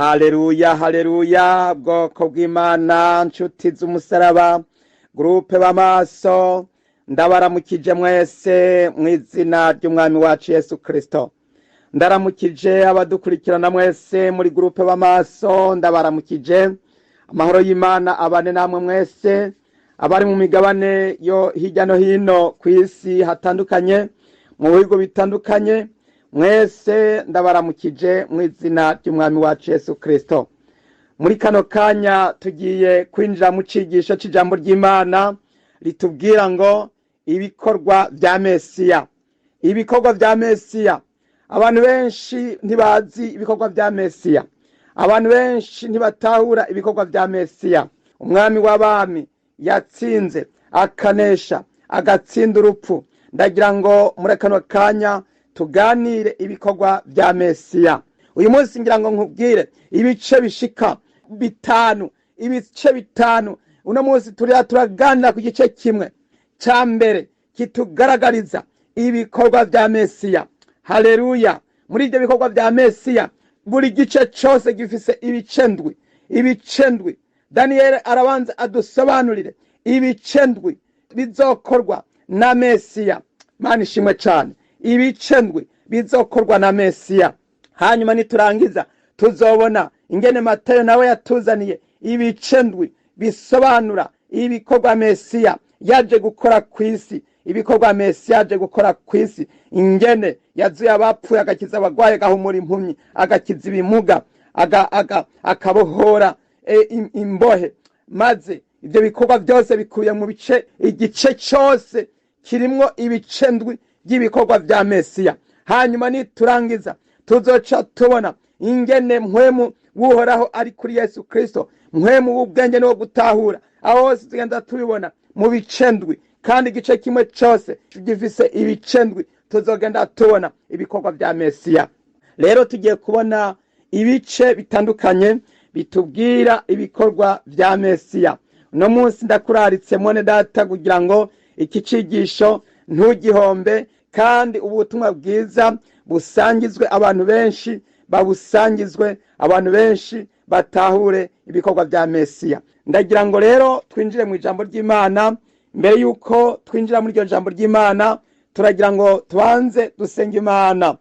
Haleluya, haleluya, bwoko bw'Imana, nshuti z'umusaraba, groupe b'amaso, ndabaramukije mwese mu izina ry'Umwami wacu Yesu Kristo. Ndaramukije abadukurikirana mwese muri groupe b'amaso, ndabaramukije. Amahoro y'Imana abane namwe mwese, abari mu migabane yo hirya no hino ku isi hatandukanye, mu bihugu bitandukanye, mwese ndabaramukije mu izina ry'Umwami wacu Yesu Kristo. Muri kano kanya tugiye kwinjira mu cigisho c'ijambo ry'Imana ritubwira ngo ibikorwa vya Mesiya. Ibikorwa vya Mesiya. Abantu benshi ntibazi ibikorwa vya Mesiya. Abantu benshi ntibatahura ibikorwa vya Mesiya. Umwami w'abami yatsinze, akanesha, agatsinda urupfu. Ndagira ngo muri kano kanya tuganire ibikorwa vya Mesiya. Uyu munsi ngira ngo nkubwire ibice bishika 5, ibice 5. Uno munsi turiya turaganira ku gice kimwe ca mbere kitugaragariza ibikorwa vya Mesiya. Haleluya! Muri ibyo bikorwa vya Mesiya, buri gice cose gifise ibice 7, ibice 7. Daniyeli arabanza adusobanurire ibice 7 bizokorwa na Mesiya. Mana ishimwe cane. Ibice 7 bizokorwa na Mesiya. Hanyuma niturangiza tuzobona ingene Matayo nawe yatuzaniye ibice 7 bisobanura ibikorwa Mesiya yaje gukora ku isi, ibikorwa Mesiya yaje gukora ku isi, ingene yazuye abapfuye, agakiza abagwayi, agahumura impumyi, agakiza ibimuga, akabohora imbohe. Maze ibyo bikorwa byose bikubiye mu bice, igice cyose kirimwo ibice 7 by'ibikorwa vya Mesiya. Hanyuma niturangiza tuzoca tubona ingene mpwemu w'Uhoraho ari kuri Yesu Kristo, mpwemu w'ubwenge no gutahura. Aho hose tugenda tubibona mu bice 7, kandi igice kimwe cyose gifise ibice 7. Tuzogenda tubona ibikorwa vya Mesiya. Rero tugiye kubona ibice bitandukanye bitubwira ibikorwa vya Mesiya. Uno munsi ndakuraritse, mwene data, kugira ngo iki cigisho ntugihombe, kandi ubutumwa bwiza busangizwe abantu benshi, babusangizwe abantu benshi batahure ibikorwa vya Mesiya. Ndagira ngo rero twinjire mu ijambo ry'Imana. Mbere yuko twinjira muri iryo jambo ry'Imana, turagira ngo tubanze dusenge Imana.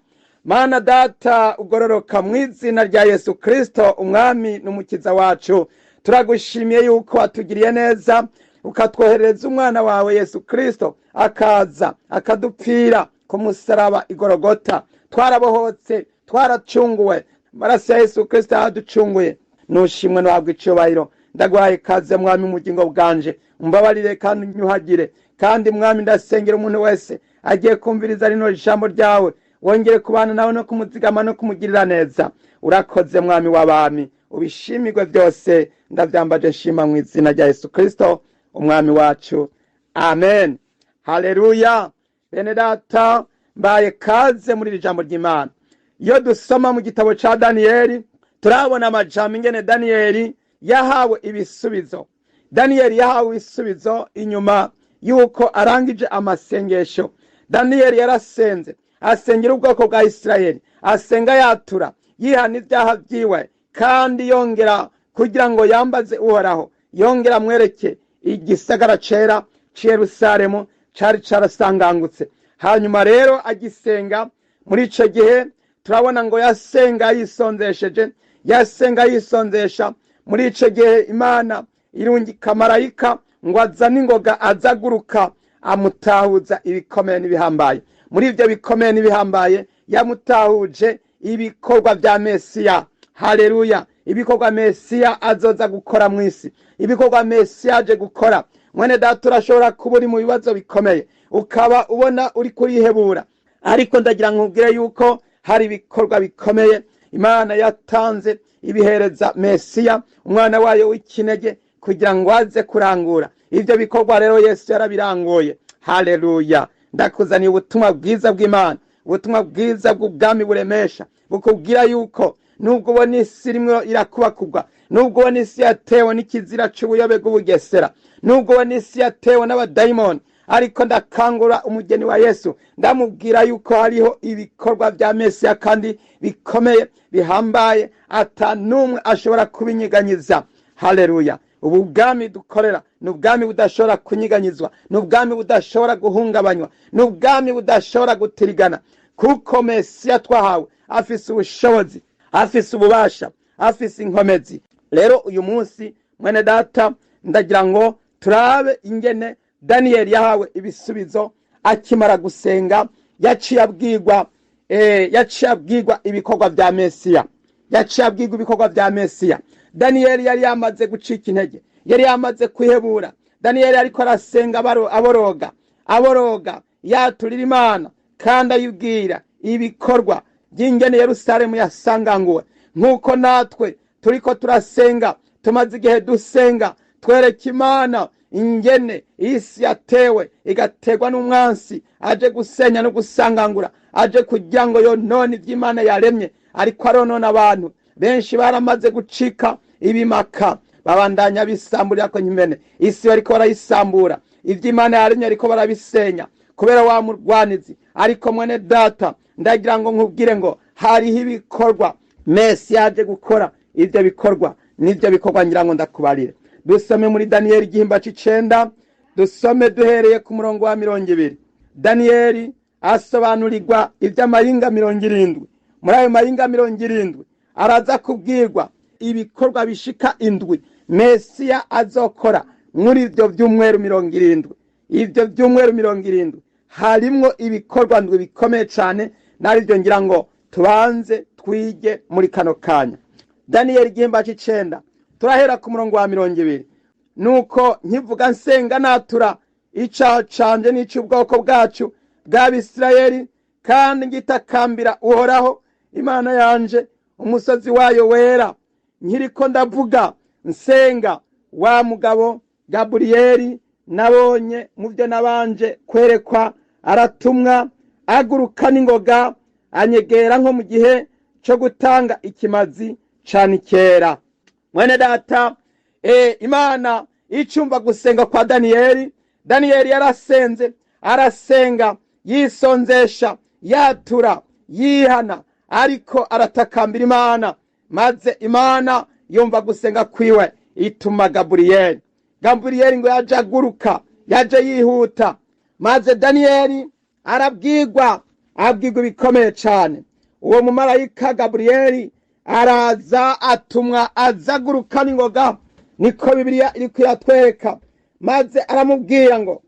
Mana Data ugororoka, mu izina rya Yesu Kristo, Umwami n'Umukiza wacu, turagushimiye yuko watugiriye neza, ukatwoherereza umwana wawe Yesu Kristo, akaza akadupfira ku musaraba igorogota. Twarabohotse, twaracunguwe, amaraso ya Yesu Kristo yaducunguye. Nushimwe, ntabwo icubahiro. Ndaguhaye ikaze, Mwami, mu bugingo bwanje. Umbabarire kandi unyuhagire. Kandi Mwami, ndasengera umuntu wese agiye kumviriza rino jambo ryawe, wongere kubana nawe no kumuzigama no kumugirira neza. Urakoze, Mwami w'abami, ubishimirwe byose. Ndavyambaje nshima mu izina rya Yesu Kristo, Umwami wacu, amen. Haleluya! Bene data, mbaye kaze muri iri jambo ry'Imana. Iyo dusoma mu gitabo ca Daniyeli, turabona amajambo ingene Daniyeli yahawe ibisubizo. Daniyeli yahawe ibisubizo inyuma yuko arangije amasengesho. Daniyeli yarasenze, asengera ubwoko bwa Isirayeli, asenga yatura, yihana ibyaha byiwe, kandi yongera kugira ngo yambaze Uhoraho, yongera amwereke igisagara cera c'i Yerusalemu cari carasangangutse. Hanyuma rero agisenga muri ico gihe, turabona ngo yasenga yisonzesheje, yasenga yisonzesha. Muri ico gihe Imana irungika marayika ngo azane ingoga, azaguruka amutahuza ibikomeye n'ibihambaye. Muri ibyo bikomeye n'ibihambaye yamutahuje ibikorwa vya Mesiya. Haleluya! Ibikorwa Mesiya azoza gukora mu isi, ibikorwa Mesiya aje gukora. Mwene data, urashobora kuba uri mu bibazo bikomeye, ukaba ubona uri kurihebura, ariko ndagira nkubwire yuko hari ibikorwa bikomeye Imana yatanze, ibihereza Mesiya, umwana wayo w'ikinege, kugira ngo aze kurangura ibyo bikorwa. Rero Yesu yarabiranguye. Haleluya! Ndakuzaniye ubutumwa bwiza bw'Imana, ubutumwa bwiza bw'ubwami buremesha, bukubwira yuko nubwo ubona isi irimo irakubakubwa, nubwo ubona isi yatewe n'ikizira c'ubuyobe bw'ubugesera, nubwo ubona isi yatewe n'abadayimoni, Ariko ndakangura umugeni wa Yesu, ndamubwira yuko hariho ibikorwa bya Mesiya kandi bikomeye, bihambaye, ata n'umwe ashobora kubinyiganyiza. Haleluya! Ubu bwami dukorera ni ubwami budashobora kunyiganyizwa, ni ubwami budashobora guhungabanywa, ni ubwami budashobora gutirigana, kuko Mesiya twahawe afise ubushobozi, afise ububasha, afise inkomezi. Rero uyu munsi, mwene data, ndagira ngo turabe ingene Daniyeli yahawe ibisubizo akimara gusenga. Yaciye abwirwa ibikorwa bya Mesiya, yaciye abwirwa ibikorwa bya Mesiya. Daniyeli yari yamaze gucika intege, yari yamaze kwihebura. Daniyeli ariko arasenga, aboroga, aboroga, yaturira Imana kandi ayibwira ibikorwa by'ingene Yerusalemu yasanganguwe, nk'uko natwe turiko turasenga, tumaze igihe dusenga, twereka Imana ingene isi yatewe, igategwa n'umwansi aje gusenya no gusangangura, aje kugira ngo yonone iby'Imana yaremye. Ariko aronona abantu benshi baramaze gucika ibimaka, babandanya bisamburira ko nyimene isi, bariko barayisambura, iby'Imana yaremye ariko barabisenya kubera wa murwanizi. Ariko mwene data, ndagira ngo nkubwire ngo hariho ibikorwa Mesi yaje gukora. Ibyo bikorwa nibyo bikorwa ngira ngo ndakubarire. Dusome muri Daniyeli igihimba c'icenda, dusome duhereye ku murongo wa 20. Daniyeli asobanurirwa iby'amayinga 70. Muri ayo mayinga 70 araza kubwirwa ibikorwa bishika indwi Mesiya azokora muri ibyo byumweru 70. Ibyo byumweru 70 harimwo ibikorwa ndwi bikomeye cyane, naribyo ngira ngo tubanze twige muri kano kanya. Daniyeli igihimba c'icenda, turahera ku murongo wa 20. Nuko nkivuga, nsenga, natura icaha canje n'ic'ubwoko bwacu bw'Abisirayeli, kandi ngitakambira Uhoraho Imana yanje, umusozi wayo wera, nkiriko ndavuga nsenga, wa mugabo Gaburiyeli nabonye mu byo nabanje kwerekwa aratumwa, aguruka n'ingoga, anyegera nko mu gihe cyo gutanga ikimazi cane kera. Mwene data, Imana icumva gusenga kwa Daniyeli. Daniyeli yarasenze, arasenga yisonzesha, yatura, yihana, ariko aratakambira Imana, maze Imana yumva gusenga kwiwe, ituma Gaburiyeli. Gaburiyeli ngo yaje aguruka, yaje yihuta, maze Daniyeli arabwirwa, abwirwa ibikomeye cyane. Uwo mumarayika Gaburiyeli araza, atumwa aza aguruka n'ingoga, niko Bibiliya iriko iratwereka. Maze aramubwira ngo,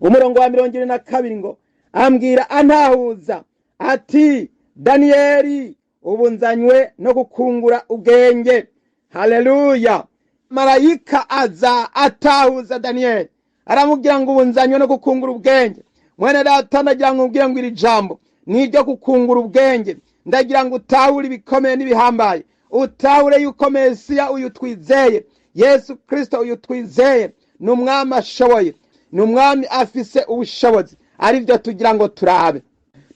umurongo wa 22 ngo: "Ambwira antahuza ati: 'Daniyeli, ubu nzanywe no gukungura ubwenge.'" Haleluya! Marayika aza atahuza Daniyeli, aramubwira ngo: "Ubu nzanywe no gukungura ubwenge." Mwene data, ndagira ngo ubwire ngo iri jambo ni iryo gukungura ubwenge. Ndagira ngo utahure ibikomeye n'ibihambaye, utahure yuko Mesiya uyu twizeye, Yesu Kirisito uyu twizeye, ni umwami ashoboye, ni umwami afise ubushobozi. Aribyo tugira ngo turabe.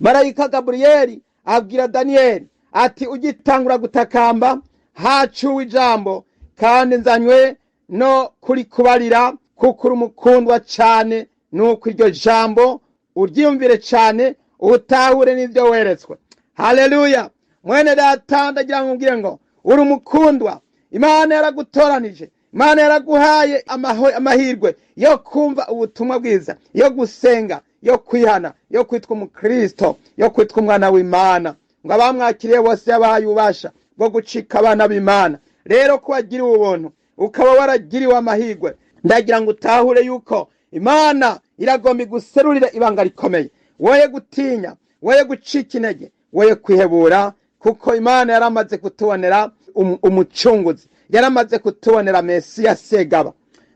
Marayika Gaburiyeli abwira Daniyeli ati: "Ugitangura gutakamba hacuwe ijambo, kandi nzanywe no kuri kubarira, kuko uri umukundwa cyane. Nuko iryo jambo uryiyumvire cyane, utahure n'ibyo weretswe." Haleluya! Mwene data, ndagira ngo ubwire ngo uri umukundwa. Imana yaragutoranije, Imana yaraguhaye amahirwe yo kumva ubutumwa bwiza, yo gusenga, yo kwihana, yo kwitwa umukristo, yo kwitwa umwana w'Imana. Ngo abamwakiriye bose yabahaye ububasha bwo gucika abana b'Imana. Rero ko wagiriwe ubuntu, ukaba waragiriwe amahirwe, ndagira ngo utahure yuko Imana iragomba iguserurire ibanga rikomeye. Woye gutinya, woye gucika intege, woye kwihebura, kuko Imana yaramaze kutubonera umucunguzi, yaramaze kutubonera Mesiya Segaba.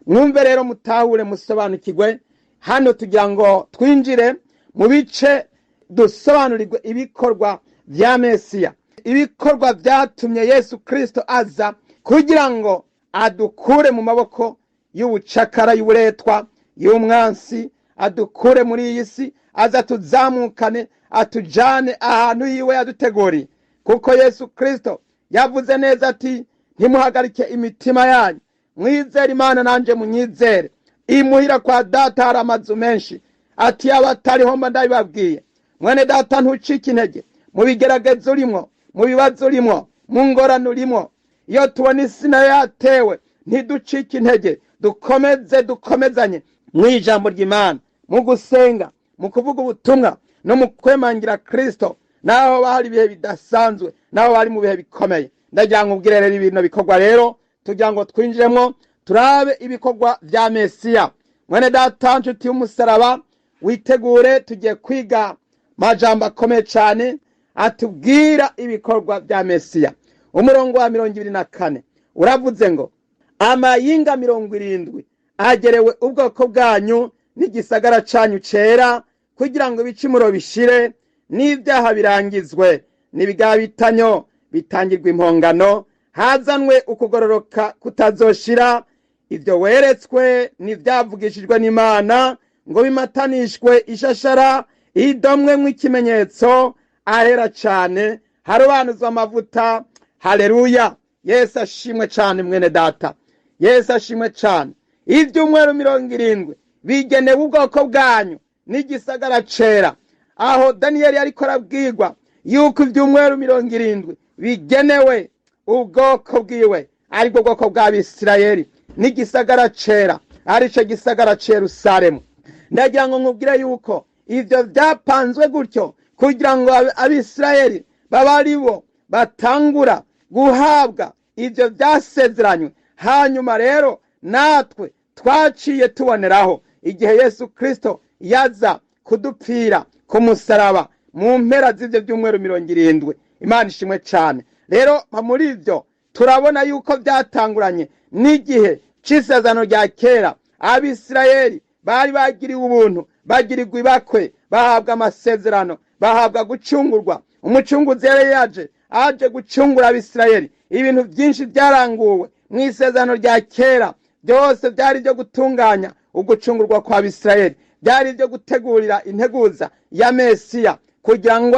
Mwumve rero, mutahure, musobanukirwe. Hano tugira ngo twinjire mu bice, dusobanurirwe ibikorwa bya Mesiya, ibikorwa byatumye Yesu Kirisito aza kugira ngo adukure mu maboko y'ubucakara, y'uburetwa, y'umwansi, adukure muri iyi si, aza tuzamukane, atujane ahantu yiwe yaduteguriye. Kuko Yesu Kirisito yavuze neza ati: "Ntimuhagarike imitima yanyu, mwizere Imana, nanjye munyizere. Imuhira kwa Data hari amazu menshi." Ati yaba atariho mba ndabibabwiye. Mwene data, ntucike intege mu bigeragezo urimwo, mu bibazo urimwo, mu ngorane urimwo. Iyo tubona isi nayo yatewe, ntiducike intege, dukomeze, dukomezanye mu ijambo ry'Imana, mu gusenga, mu kuvuga ubutumwa no mu kwemangira Kristo, naho hari ibihe bidasanzwe, naho bari mu bihe bikomeye. Ndagira ngo ubwire rero ibintu bikorwa rero, tugira ngo twinjiremo, turabe ibikorwa vya Mesiya. Mwene data, nshuti y'umusaraba, witegure, tugiye kwiga majambo akomeye cyane atubwira ibikorwa bya Mesiya. Umurongo wa 24 uravuze ngo: "Amayinga 70 agerewe ubwoko bwanyu n'igisagara canyu cera, kugira ngo ibicumuro bishire n'ibyaha birangizwe, n'ibigabitanyo bitangirwa impongano, hazanwe ukugororoka kutazoshira. Ibyo weretswe n'ibyavugishijwe n'Imana ngo bimatanishwe ishashara, idomwe mw'ikimenyetso, ahera cane harobanuzwa amavuta." Haleluya! Yesu ashimwe cane. Mwene data, Yesu ashimwe cane. Ibyumweru 70 bigenewe ubwoko bwanyu n'igisagara cera. Aho Daniyeli ariko arabwirwa yuko ibyumweru 70 bigenewe ubwoko bwiwe, aribwo bwoko bw'Abisirayeli, n'igisagara cera, arico gisagara Yerusalemu. Ndagira ngo nkubwire yuko ivyo byapanzwe gutyo kugira ngo Abisirayeli babe ari bo batangura guhabwa ivyo byasezeranywe. Hanyuma rero natwe twaciye tuboneraho igihe Yesu Kristo yaza kudupfira ku musaraba mu mpera z'ivyo byumweru 70. Imana ishimwe cyane. Rero muri ibyo turabona yuko byatanguranye n'igihe c'isezerano rya kera. Abisirayeli bari bagiriwe ubuntu, bagirirwa ibakwe, bahabwa amasezerano, bahabwa gucungurwa. Umucunguzi yari yaje, aje gucungura Abisirayeli. Ibintu byinshi byaranguwe mu isezerano rya kera, byose byari ibyo gutunganya ugucungurwa kwa Bisirayeli, byari ibyo gutegurira integuza ya Mesiya kugira ngo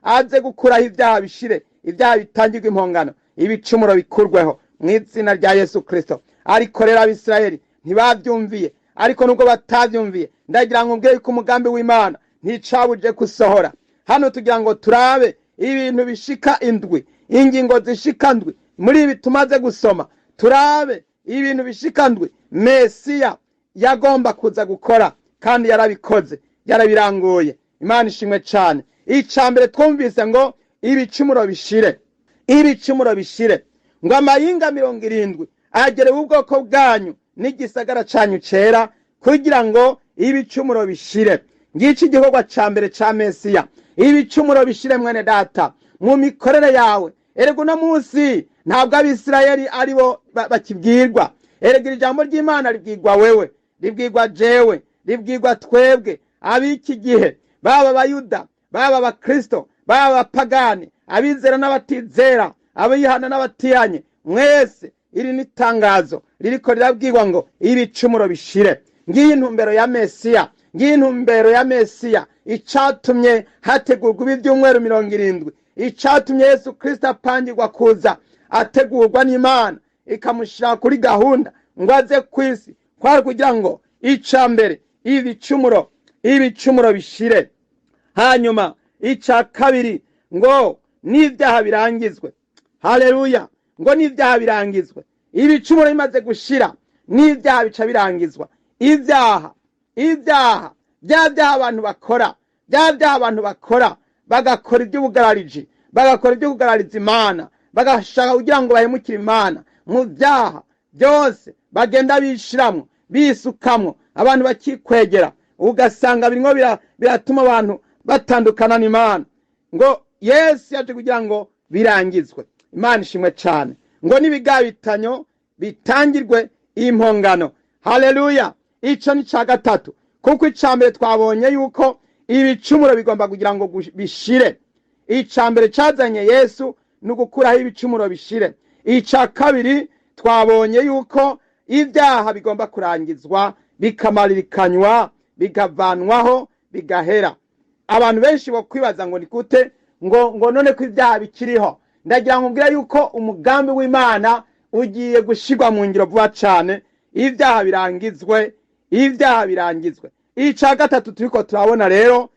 aze gukuraho ibyaha, bishire, ibyaha bitangirwa impongano, ibicumuro bikurweho mu izina rya Yesu Kristo. Ariko rero Abisirayeli ntibabyumviye. Ariko nubwo batabyumviye, ndagira ngo mbwire ko umugambi w'Imana nticabuje gusohora. Hano tugira ngo turabe ibintu bishika indwi, ingingo zishika ndwi muri ibi tumaze gusoma. Turabe ibintu bishika ndwi Mesiya yagomba kuza gukora, kandi yarabikoze, yarabiranguye. Imana ishimwe cyane. Icya mbere twumvise ngo ibicumuro bishire, ibicumuro bishire, ngo amayinga 70 agerewe ubwoko bwanyu n'igisagara canyu cera, kugira ngo ibicumuro bishire. Ngiki igikorwa ca mbere ca Mesiya: ibicumuro bishire. Mwene data, mu mikorere yawe, erega uno munsi ntabwo Abisirayeli ari bo bakibwirwa. Erega ijambo ry'Imana ribwirwa wewe, ribwirwa jewe, ribwirwa twebwe ab'iki gihe, baba Abayuda, baba Abakristo, baba abapagani, abizera n'abatizera, abihana n'abatihanye, mwese. Iri ni itangazo ririko rirabwirwa ngo ibicumuro bishire. Ngiyi intumbero ya Mesiya, ngiyi intumbero ya Mesiya, icatumye hategurwa ibi byumweru 70, icatumye Yesu Kristo apangirwa kuza, ategurwa n'Imana ikamushyira kuri gahunda ngo aze ku isi, kwari kugira ngo ica mbere ibicumuro bishire. Hanyuma ica kabiri ngo n'ibyaha birangizwe. Haleluya! Ngo n'ibyaha birangizwe. Ibicumuro bimaze gushira, n'ibyaha bica birangizwa. Ibyaha, bya byaha abantu bakora, bya byaha abantu bakora, bagakora iby'ubugarariji, bagakora ibyo kugarariza Imana, bagashaka kugira ngo bahemukire Imana mu byaha byose bagenda bishiramwo, bisukamwo, abantu bakikwegera, ugasanga birimo biratuma abantu batandukana n'Imana. Ngo Yesu yaje kugira ngo birangizwe. Imana ishimwe cyane. Ngo n'ibigabitanyo bitangirwe impongano. Haleluya! Ico ni ca gatatu, kuko ica mbere twabonye yuko ibicumuro bigomba kugira ngo bishire. Ica mbere cazanye Yesu ni ugukuraho ibicumuro bishire. Ica kabiri twabonye yuko ibyaha bigomba kurangizwa, bikamarikanywa, bikavanwaho, bigahera. Abantu benshi bo kwibaza ngo ni gute, ngo none ko ibyaha bikiriho? Ndagira ngo mbwire yuko umugambi w'Imana ugiye gushirwa mu ngiro vuba cane, ibyaha birangizwe, ibyaha birangizwe. Ica gatatu turiko turabona rero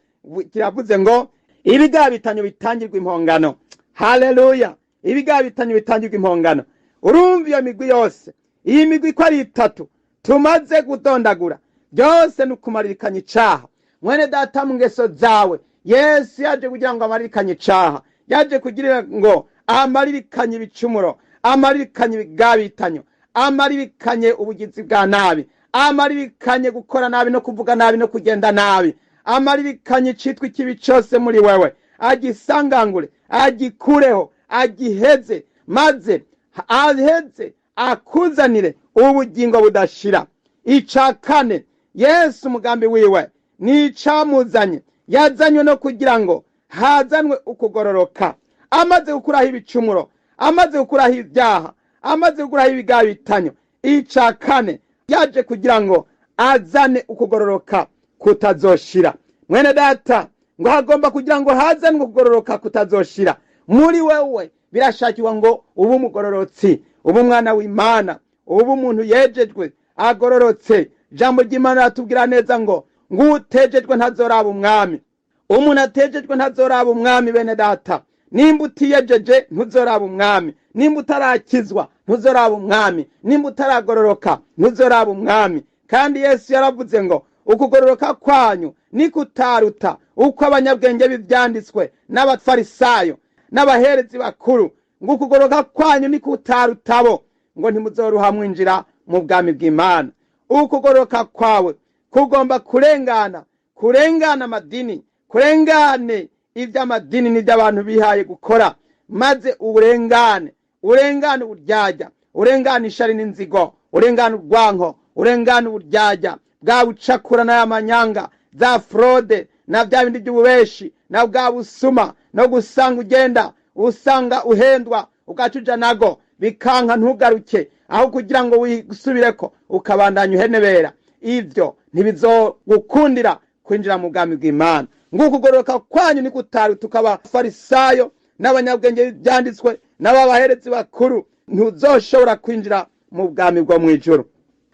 kiravuze ngo ibigabitanyo bitangirwa impongano. Haleluya! Ibigabitanyo bitangirwa impongano. Urumva iyo migwi yose, iyi migwi ko ari itatu tumaze gudondagura, byose ni ukumaririkanya icaha. Mwene data, mu ngeso zawe, Yesu yaje kugira ngo amaririkanye icaha, yaje kugira ngo amaririkanye ibicumuro, amaririkanye ibigabitanyo, amaririkanye ubugizi bwa nabi, amaririkanye gukora nabi no kuvuga nabi no kugenda nabi, amaririkanye icitwa ikibi cose muri wewe, agisangangure, agikureho, agiheze, maze aheze akuzanire ubugingo budashira. Ica kane, Yesu umugambi wiwe nicamuzanye, yazanywe no kugira ngo hazanwe ukugororoka. Amaze gukuraho ibicumuro, amaze gukuraho ibyaha, amaze gukuraho ibigabitanyo, ica kane yaje kugira ngo azane ukugororoka kutazoshira. Mwene data, ngo hagomba kugira ngo hazanwe ukugororoka kutazoshira muri wewe. Birashakirwa ngo ube umugororotsi, ube umwana w'Imana, ube umuntu yejejwe, agororotse. Ijambo ry'Imana ratubwira neza ngo ngutejejwe ntazoraba umwami. Umuntu atejejwe ntazoraba umwami. Bene data, nimba utiyejeje ntuzoraba umwami, nimba utarakizwa ntuzoraba umwami, nimba utaragororoka ntuzoraba umwami. Kandi Yesu yaravuze ngo ukugororoka kwanyu nikutaruta uko abanyabwenge b'ivyanditswe n'abafarisayo n'abaherezi bakuru, ngo ukugororoka kwanyu nikutarutabo, ngo ntimuzoruha mwinjira mu bwami bw'Imana. Ukugororoka kwawe kugomba kurengana, kurengana amadini, kurengane ivy'amadini n'ivy'abantu bihaye gukora, maze urengane, urengane uburyarya, urengane ishari n'inzigo, urengane urwanko, urengane uburyarya bwa bucakura n'ayamanyanga, za fraude na bya bindi by'ububeshi na bwa busuma, no gusanga ugenda usanga uhendwa, ugaca uja nago bikanka ntugaruke, aho kugira ngo wisubireko ukabandanya uhenebera. Ivyo ntibizogukundira kwinjira mu bwami bw'Imana. Nguko ugororoka kwanyu nikutaruta uk'abafarisayo n'abanyabwenge byanditswe n'ababaherezi bakuru, ntuzoshobora kwinjira mu bwami bwo mw'ijuru.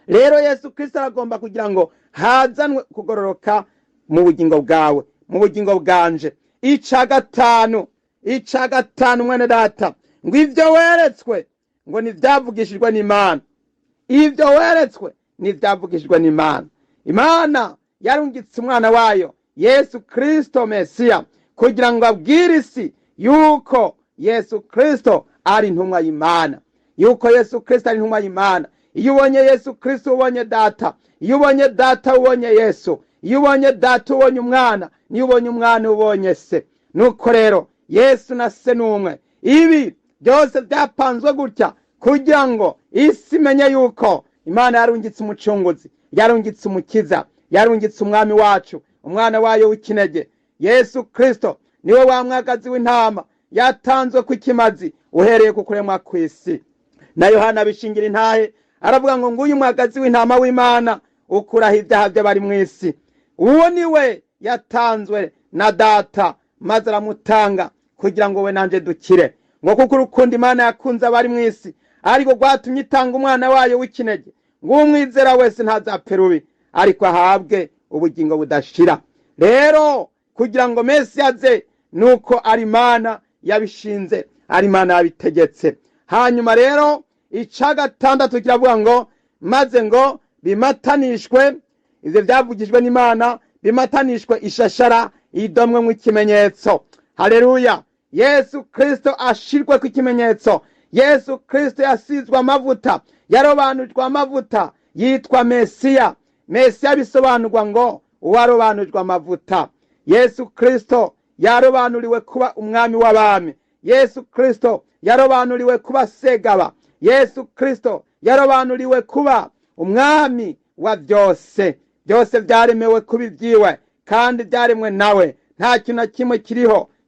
Rero Yesu Kristo aragomba kugira ngo hazanwe kugororoka mu bugingo bwawe, mu bugingo bwanje. Ica gatanu, ica gatanu, mwene data, ngo ivyo weretswe ngo ntivyavugishijwe n'Imana. Ivyo weretswe ntivyavugishijwe n'Imana. Imana yarungitse umwana wayo Yesu Kristo Mesiya kugira ngo abwire isi yuko Yesu Kristo ari intumwa y'Imana, yuko Yesu Kristo ari intumwa y'Imana. Iyo ubonye Yesu Kristo ubonye Data, iyo ubonye Data ubonye Yesu, iyo ubonye Data ubonye Umwana, niyo ubonye Umwana ubonye Se. Nuko rero Yesu na Se n'umwe. Ibi byose byapanzwe gutya kugira ngo isi imenye yuko Imana yarungitse umucunguzi, yarungitse umukiza, yarungitse umwami wacu, umwana wayo w'ikinege Yesu Kristo. Niwe wa mwagazi w'intama yatanzwe ku ikimazi uhereye ku kuremwa kw'isi. Na Yohana abishingira intahe, aravuga ngo nguyu mwagazi w'intama w'Imana ukuraho ibyaha by'abari mu isi. Uwo niwe yatanzwe na Data, maze aramutanga kugira ngo we nanje dukire. Ngo kuko urukundo Imana yakunze abari mu isi ariko rwatumye itanga umwana wayo w'ikinege, ngo umwizera wese ntazapfe rubi, ariko ahabwe ubugingo budashira. Rero kugira ngo Mesi aze nuko ari Imana yabishinze, ari Imana yabitegetse. Hanyuma rero ica gatandatu kiravuga ngo maze ngo bimatanishwe ivyo vyavugijwe n'Imana, bimatanishwe ishashara idomwe mu ikimenyetso. Haleluya! Yesu Kristo ashirwe ku ikimenyetso. Yesu Kristo yasizwe amavuta, yarobanujwe amavuta, yitwa Mesiya. Mesiya bisobanurwa ngo uwarobanujwe amavuta. Yesu Kristo yarobanuriwe kuba umwami w'abami. Yesu Kristo yarobanuriwe kuba segaba. Yesu Kristo yarobanuriwe kuba umwami wa byose. Byose byaremewe kuba ibyiwe kandi byaremwe nawe. Nta kintu na kimwe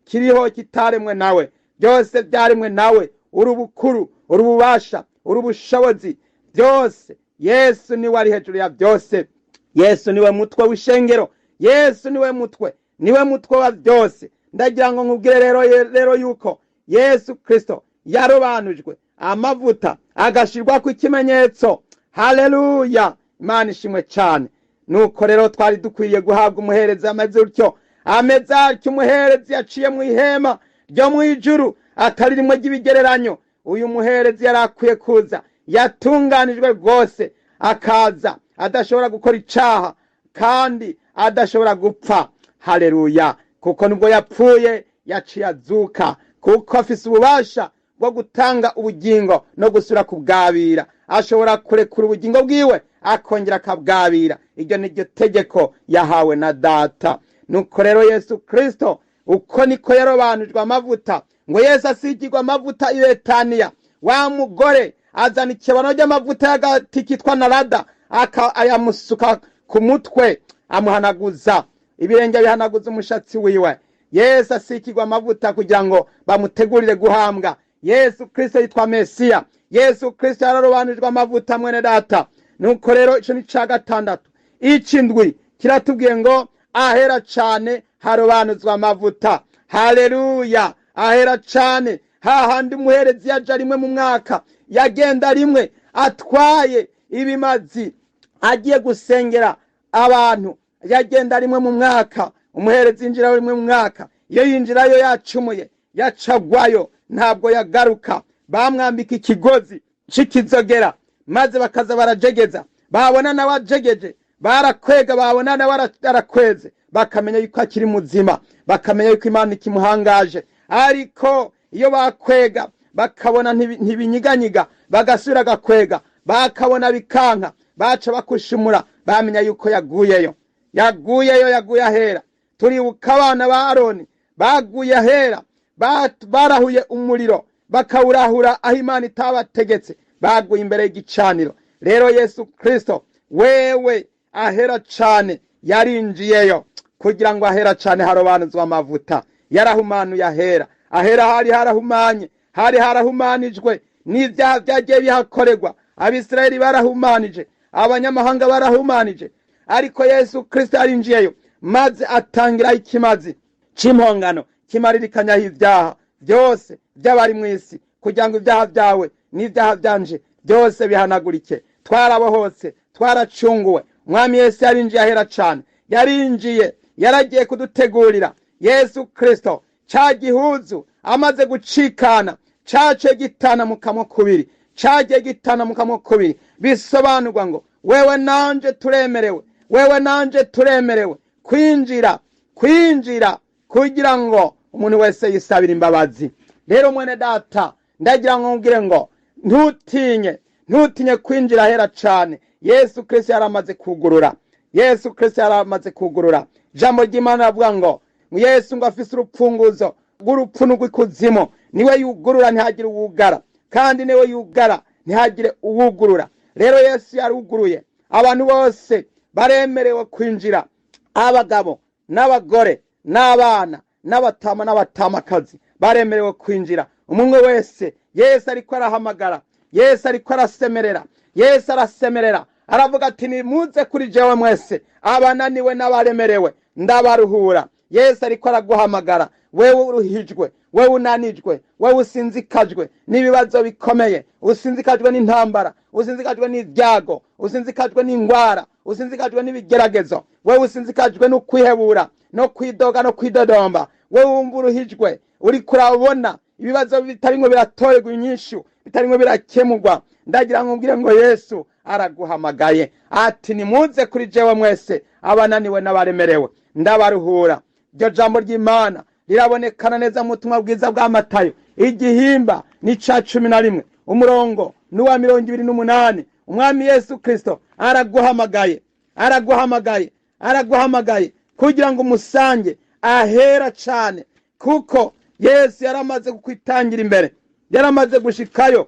kiriho kitaremwe nawe. Byose byaremwe nawe. Uri ubukuru, uri ububasha, uri ubushobozi, byose. Yesu niwe ari hejuru ya byose. Yesu niwe mutwe w'ishengero. Yesu niwe mutwe, niwe mutwe wa byose. Ndagira ngo nkubwire rero yuko Yesu Kristo yarobanujwe amavuta, agashirwa ku ikimenyetso. Haleluya! Imana ishimwe cyane. Nuko rero twari dukwiriye guhabwa umuherezi ameze utyo, ameze atyo, umuherezi yaciye mu ihema ryo mu ijuru, atari rimwe ry'ibigereranyo. Uyu muherezi yari akwiye kuza yatunganijwe rwose, akaza adashobora gukora icaha kandi adashobora gupfa. Haleluya! Kuko nubwo yapfuye, yaciye azuka, kuko afise ububasha bwo gutanga ubugingo no gusubira kubwabira. Ashobora kurekura ubugingo bwiwe akongera akabwabira. Iryo ni ryo tegeko yahawe na Data. Nuko rero Yesu Kristo uko niko yarobanujwe amavuta. Ngo Yesu asigirwe amavuta i Betaniya, wa mugore azana ikebano ry'amavuta y'agati kitwa narada, ayamusuka ku mutwe, amuhanaguza ibirenge, bihanaguza umushatsi wiwe. Yesu asikirwa amavuta kugira ngo bamutegurire guhambwa. Yesu Kristo yitwa Mesiya. Yesu Kristo yararobanujwe amavuta, mwene Data. Nuko rero ico ni ca gatandatu. Icindwi kiratubwiye ngo ahera cane harobanuzwa amavuta. Haleluya! Ahera cane, hahandi umuherezi yaja rimwe mu mwaka, yagenda rimwe atwaye ibimazi agiye gusengera abantu. Yagenda rimwe mu mwaka, umuherezi yinjirayo rimwe mu mwaka. Iyo yinjirayo yacumuye, yacagwayo, ntabwo yagaruka. Bamwambika ikigozi c'ikizogera, maze bakaza barajegeza. Babona nawe ajegeje, barakwega. Babona nawe arakweze, bakamenya yuko akiri muzima, bakamenya yuko Imana ikimuhangaje. Ariko iyo bakwega bakabona ntibinyiganyiga, bagasubira agakwega, bakabona bikanka, baca bakushumura, bamenya yuko yaguyeyo, yaguyeyo, yaguye ahera. Turibuka abana ba Aroni baguye ahera, barahuye umuriro, bakawurahura aho Imana itabategetse, baguye imbere y'igicaniro. Rero Yesu Kristo wewe ahera cane yarinjiyeyo kugira ngo ahera cane harobanuzwe amavuta. Yarahumanuye ahera. Ahera hari harahumanye, hari harahumanijwe n'ibyaha byagiye bihakorerwa. Abisirayeli barahumanije, abanyamahanga barahumanije, ariko Yesu Kristo yarinjiyeyo maze atangiraho ikimazi c'impongano kimaririkanyaho ibyaha byose by'abari mu isi, kugira ngo ibyaha byawe n'ibyaha byanje byose bihanagurike. Twarabohotse, twaracunguwe. Umwami Yesu yarinjiye ahera cane, yarinjiye, yaragiye kudutegurira. Yesu Kristo ca gihuzu amaze gucikana, caciye gitana mu kamwe kubiri, cagiye gitana mu kamwe kubiri. Bisobanurwa ngo wewe nanje turemerewe, wewe nanje turemerewe kwinjira, kwinjira kugira ngo umuntu wese yisabire imbabazi. Rero mwene Data, ndagira ngo nkubwire ngo ntutinye, ntutinye kwinjira ahera cane. Yesu Kristo yaramaze kugurura, Yesu Kristo yaramaze kugurura. Ijambo ry'Imana ravuga ngo Yesu ngo afise urupfunguzo rw'urupfu n'urw'ikuzimu. Niwe yugurura ntihagire uwugara, kandi niwe yugara ntihagire uwugurura. Rero Yesu yaruguruye, abantu bose baremerewe kwinjira, abagabo n'abagore n'abana n'abatama n'abatamakazi baremerewe kwinjira, umwe wese. Yesu ariko arahamagara, Yesu ariko arasemerera, Yesu arasemerera, aravuga ati: "Nimuze kuri jewe mwese abananiwe n'abaremerewe, ndabaruhura." Yesu ariko araguhamagara, wewe uruhijwe, wewe unanijwe, wewe usinzikajwe n'ibibazo bikomeye, usinzikajwe n'intambara, usinzikajwe n'ibyago, usinzikajwe n'ingwara, usinzikajwe n'ibigeragezo, wewe usinzikajwe no kwihebura no kwidoga no kwidodomba, wewe wumva uruhijwe, uriko urabona ibibazo bitarimwo biratorerwa inyishu, bitarimwo birakemurwa, ndagira ngo mbwire ngo Yesu araguhamagaye ati: "Nimuze kuri jewe mwese abananiwe n'abaremerewe, ndabaruhura." Iryo jambo ry'Imana rirabonekana neza mu butumwa bwiza bwa Matayo, igihimba ni ca 11, umurongo n'uwa 28. Umwami Yesu Kristo araguhamagaye, araguhamagaye, araguhamagaye kugira ngo umusange ahera cane, kuko Yesu yaramaze kukwitangira imbere, yaramaze gushikayo.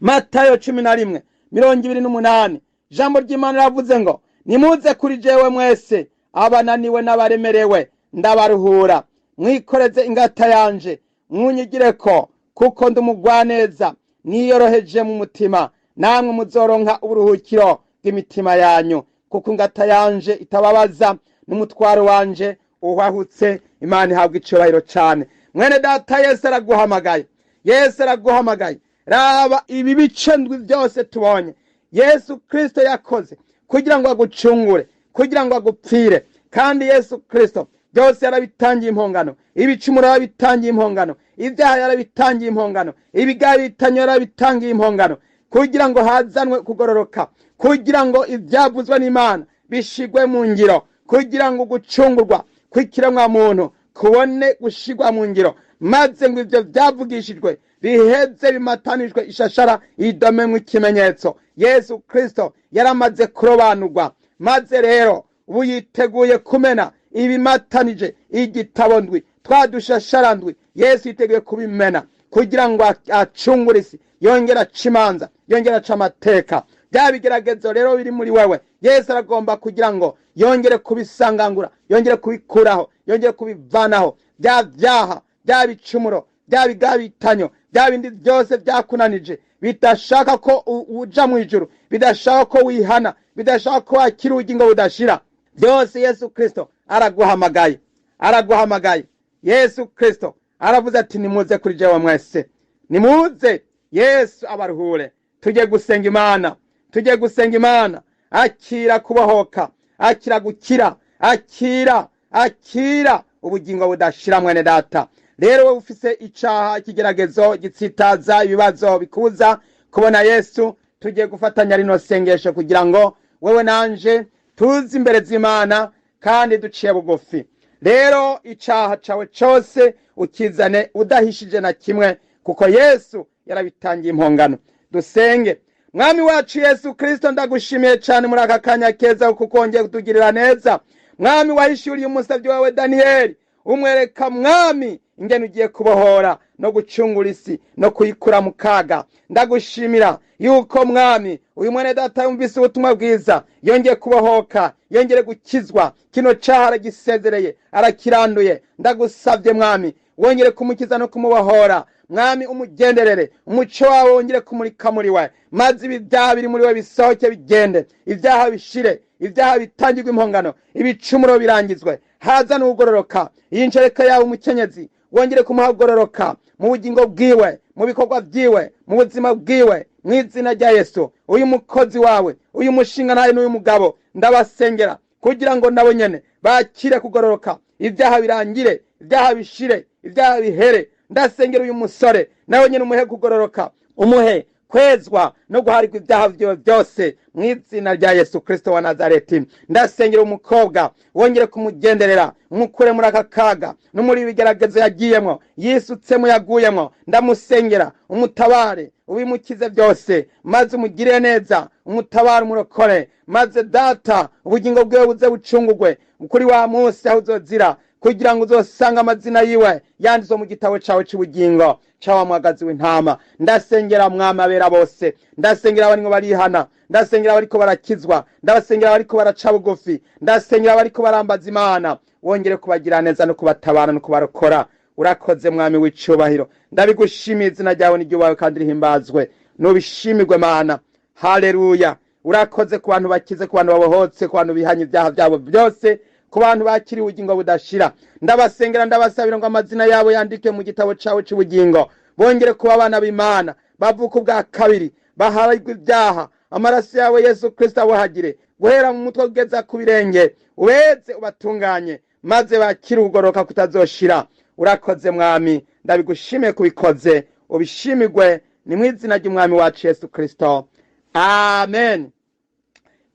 Matayo 11:28, ijambo ry'Imana riravuze ngo: "Nimuze kuri jewe mwese abananiwe n'abaremerewe, ndabaruhura. Mwikoreze ingata yanje, mwunyigireko, kuko ndi umugwaneza niyoroheje mu mutima, namwe muzoronka uburuhukiro bw'imitima yanyu, kuko ingata yanje itababaza n'umutwaro wanje uhahutse." Imana ihabwa icubahiro cane. Mwene Data, Yesu araguhamagaye, Yesu araguhamagaye. Raba ibi bice ndwi byose tubonye Yesu Kristo yakoze kugira ngo agucungure, kugira ngo agupfire. Kandi Yesu Kristo byose yarabitangiye impongano, ibicumuro yarabitangiye impongano, ibyaha yarabitangiye impongano, ibigabitanyo yarabitangiye impongano, kugira ngo hazanwe kugororoka, kugira ngo ibyavuzwe n'Imana bishigwe mu ngiro, kugira ngo gucungurwa kw'ikiremwa muntu kubone gushigwa mu ngiro, maze ngo ibyo byavugishijwe biheze bimatanijwe ishashara idomemwe ikimenyetso. Yesu Kristo yaramaze kurobanurwa, maze rero ubu yiteguye kumena ibimatanije igitabo ndwi, twa dushashara ndwi. Yesu yiteguye kubimena kugira ngo acungure isi, yongere aca imanza, yongere aca amateka. Bya bigeragezo rero biri muri wewe, Yesu aragomba kugira ngo yongere kubisangangura, yongere kubikuraho, yongere kubivanaho. Bya byaha, bya bicumuro, bya bigabitanyo, bya bindi byose byakunanije, bidashaka ko uja mu ijuru, bidashaka ko wihana, bidashaka ko wakira ubugingo budashira, byose Yesu Kristo araguhamagaye, araguhamagaye. Yesu Kristo aravuze ati: "Nimuze kuri jewe mwese, nimuze Yesu abaruhure." Tujye gusenga Imana, tujye gusenga Imana. Akira kubohoka, akira gukira, akira, akira ubugingo budashira, mwene data. Rero wowe ufise icaha, ikigeragezo gitsitaza, ibibazo bikuza kubona Yesu, tugiye gufatanya rino sengesho kugira ngo wewe nanje tuze imbere z'Imana kandi duciye bugufi. Rero icaha cawe cose ukizane udahishije na kimwe, kuko Yesu yarabitangiye impongano. Dusenge. Mwami wacu Yesu Kristo, ndagushimiye cyane muri aka kanya keza kuko wongeye kutugirira neza. Mwami, wahishuriye umusabyi wawe Daniyeli, umwereka, Mwami, ingene ugiye kubohora no gucungura isi no kuyikura mu kaga. Ndagushimira yuko, Mwami, uyu mwene data yumvise ubutumwa bwiza, yongeye kubohoka, yongere gukizwa. Kino caha aragisezereye, arakiranduye. Ndagusabye, Mwami, wongere kumukiza no kumubohora. Mwami, umugenderere, umuco wawe wongere kumurika muri we, maze ibi byaha biri muri we bisohoke bigende, ibyaha bishire, ibyaha bitangirwe impongano, ibicumuro birangizwe, haza n'ugororoka. Iyi ncereka yawe, umukenyezi, wongere kumuhagororoka mu bugingo bwiwe, mu bikorwa byiwe, mu buzima bwiwe, mu izina rya Yesu. Uyu mukozi wawe, uyu mushinga ntaye n'uyu mugabo, ndabasengera kugira ngo nabo nyene bakire kugororoka, ibyaha birangire, ibyaha bishire, ibyaha bihere. Ndasengera uyu musore nawe nyene, umuhe kugororoka, umuhe kwezwa no guharirwa ibyaha vyiwe byose, mu izina rya Yesu Kristo wa Nazareti. Ndasengera umukobwa, wongere kumugenderera, umukure muri aka kaga no muri ibi bigeragezo yagiyemwo, yisutsemo, yaguyemwo. Ndamusengera, umutabare, ubimukize byose, maze umugirire neza, umutabare, umurokore, maze Data ubugingo bwiwe buze bucungugwe kuri wa munsi aho uzozira, kugira ngo uzosanga amazina yiwe yanditswe mu gitabo cawe c'ubugingo ca wa mwagazi w'intama. Ndasengera, Mwami, abera bose. Ndasengera abariko barihana, ndasengera abariko barakizwa, ndasengera abariko baraca bugufi, ndasengera abariko barambaza Imana. Wongere kubagira neza no kubatabara no kubarokora. Urakoze, Mwami w'icubahiro, ndabigushimiye. Izina ryawe n'iryubahwe kandi rihimbazwe, nubishimirwe, Mana. Haleluya. Urakoze ku bantu bakize, ku bantu babohotse, ku bantu bihanye ibyaha byabo byose, ku bantu bakiriwe ubugingo budashira. Ndabasengera, ndabasabira ngo amazina yabo yandike mu gitabo cawe c'ubugingo, bongere kuba abana b'Imana, bavuka ubwa kabiri, baharirwe ibyaha, amaraso yawe Yesu Kristo abuhagire guhera mu mutwe kugeza ku birenge, ubeze, ubatunganye, maze bakire ukugororoka kutazoshira. Urakoze, Mwami, ndabigushimiye kubikoze, ubishimirwe. Ni mu izina ry'Umwami wacu Yesu Kristo, amen.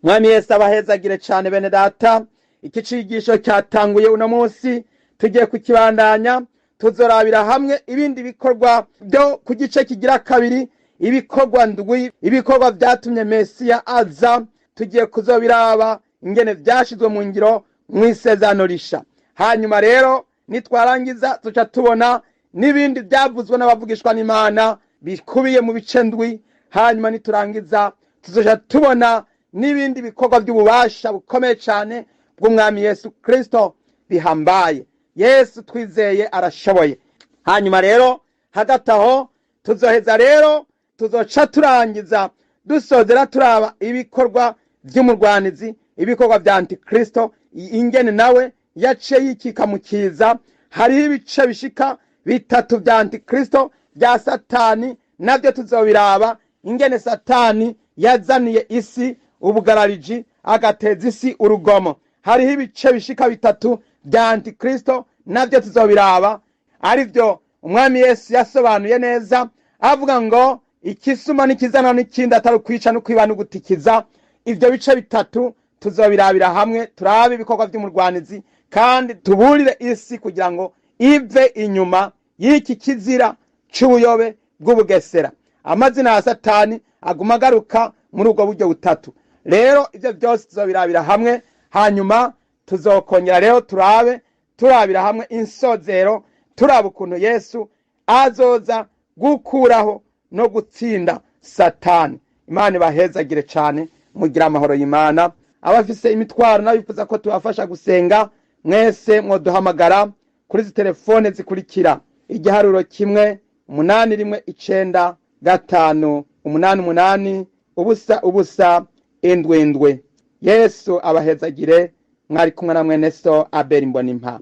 Mwami Yesu abahezagire cyane, bene data. Iki cigisho cyatanguye uno munsi, tugiye kukibandanya. Tuzorabira hamwe ibindi bikorwa byo ku gice kigira kabiri, ibikorwa ndwi, ibikorwa byatumye Mesiya aza. Tugiye kuzobiraba ingene byashizwe mu ngiro mu Isezerano Risha. Hanyuma rero nitwarangiza, tuca tubona n'ibindi byavuzwe n'abavugishwa n'Imana bikubiye mu bice ndwi. Hanyuma niturangiza, tuzoca tubona n'ibindi bikorwa by'ububasha bukomeye cyane bw'Umwami Yesu Kristo bihambaye. Yesu twizeye arashoboye. Hanyuma rero hagati aho tuzoheza rero, tuzoca turangiza dusozera turaba ibikorwa by'umurwanizi, ibikorwa bya Antikristo, ingene nawe yaciye yikika mu kiza. Hariho ibice bishika bitatu bya Antikristo, bya Satani, nabyo tuzobiraba ingene Satani yazaniye isi ubugarariji. agateza isi urugomo. Hariho ibice bishika bitatu bya Antikristo, nabyo tuzobiraba, aribyo Umwami Yesu yasobanuye neza avuga ngo ikisuma n'ikizana n'ikindi atari ukwica no kwiba no gutikiza. Ibyo bice bitatu tuzobirabira hamwe, turabe ibikorwa by'umurwanizi kandi tuburire isi kugira ngo ive inyuma y'iki kizira c'ubuyobe bw'ubugesera. Amazina ya Satani aguma agaruka muri ubwo buryo butatu. Rero ibyo byose tuzobirabira hamwe, hanyuma tuzokongera rero turabe turabira hamwe insozero, turaba ukuntu Yesu azoza gukuraho no gutsinda Satani. Imana ibahezagire cyane, mugire amahoro y'Imana. Abafise imitwaro n'abifuza ko tubafasha gusenga, mwese mwoduhamagara kuri izi telefone zikurikira: igiharuro 1 8 1 9 5 8 8 0 0 7 7. Yesu abahezagire. Mwari kumwe na mwene so Abeli Mbonimpa.